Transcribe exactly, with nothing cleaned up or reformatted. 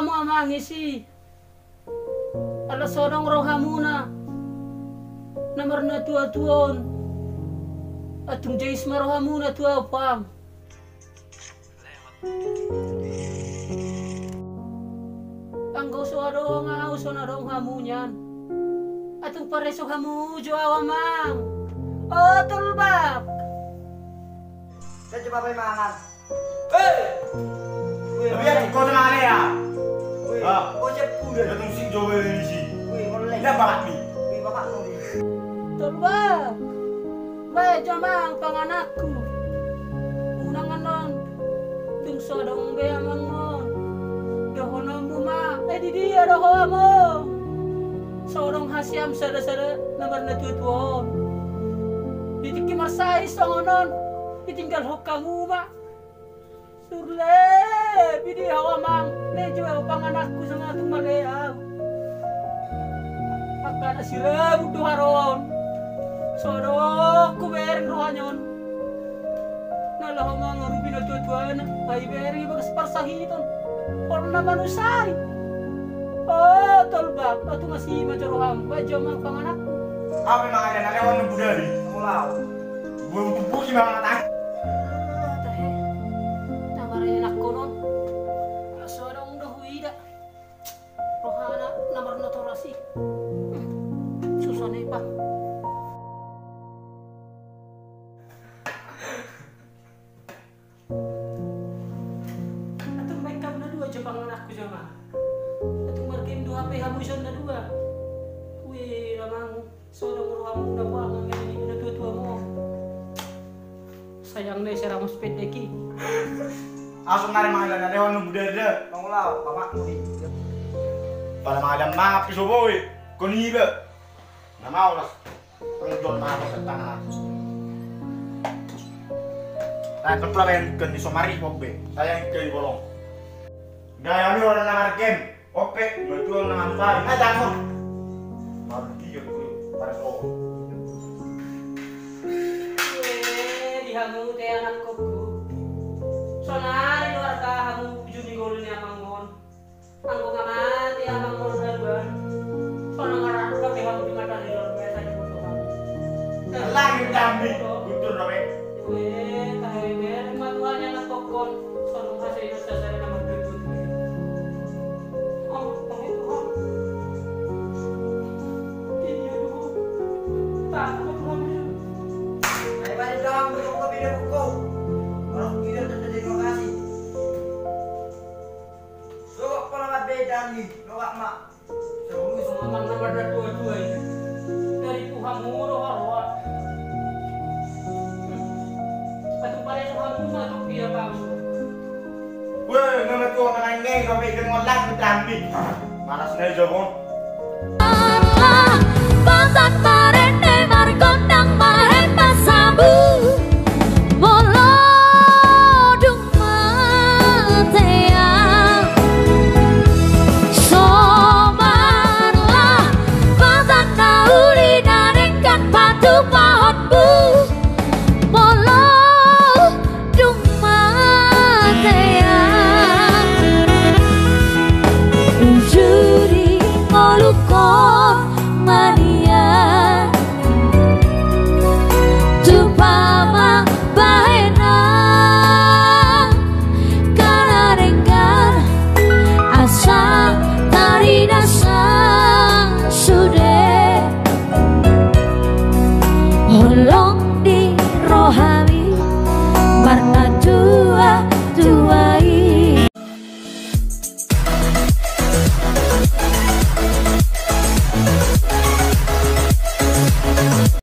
Hamu amang isi. Ala so adong rohamuna na marnatuatua on, antung jais ma rohamuna tu ahu, pang. Anggo so adong ahu, so na adong hamu nian, antung pareso hamu jo ahu, amang. O Tolbab. Sai jo bapak mangan. Hei! Wih, tapi ya, kau tenang ya. Wih, ah, kau siap kuda. Ya, tung sing coba di sini. Wih, boleh. Ya, bapak ni. Wih, bapak ni. Tolbab. Bae jo amang pangananku. Unang annon. Tung so adong be amang on. Dohononmu ma. Eh, di dia do ho, amang? So adong hasiam sada-sada na marnatuatua on. Di tingki marsahit songon on, ditinggalhon hamu ma. Surle, pidi ho, amang, lejou ahu pangananku, songon na tung male ahu. Angka na sirabut do haroa on. So adong hubereng roha ni on. Na laho mangarupi natuatuana, ai bereng i bagas parsahiton. Hona manusai. O Tolbab, antung asi ma jo roham, bae jo amang pangananku. Ahu pe mangan na lewat na budari. Mulak. Gua tubuki mangan. Ah, tahe. Na marnanahon on. So adong do huida. Rohana na marnotoras i. Hmm. Susah ni, pang. Antung baen hamu na dua jo pangananku jo, amang. Antung margame do hape hamu ison na dua. Wih, amang. So adong rohamuna, amang, na di natuatuamu. Sayang ni seramos pendek i. Asu nari mangan na lewat na budari da. Mangulahon bapakmu i. Pala mangan maaf so boi. Kon iba. Na maulas. Penjual mata setengah. Nah, ketua yang ke di somari pop be. Saya yang ke di bolong. Gaya ni orang na margame. Ope, betul na manusai. Nah, jangan. Baru dia gue pada so. Eh, di hamu te anakku. Sonari luar ka hamu bujur di gol ni amang on. Anggo nga mate amang on haduan. Sonang arah dua pe hamu di mata ni luar biasa di foto hamu. Langit kami, betul dong, eh. Weh, tahe be, rumah tuanya na tokon. Sonong hase na sasada na mandudut. Oh, tahe Tuhan. Ini aduh. Takut kami. Ayo balik dong, buka video buku. Orang video dan terima kasih. Suka pola mabeda nih, lo gak mak. Songon na marnatuatua i. Dari Tuhanmu do haroa. Atung pareso hamu ma tu dia pangan. Weh, nama tua mangan ngai, kau pikir ngolah ke jambi. Malas nai jabon. Batak marende margondang maremba sabu.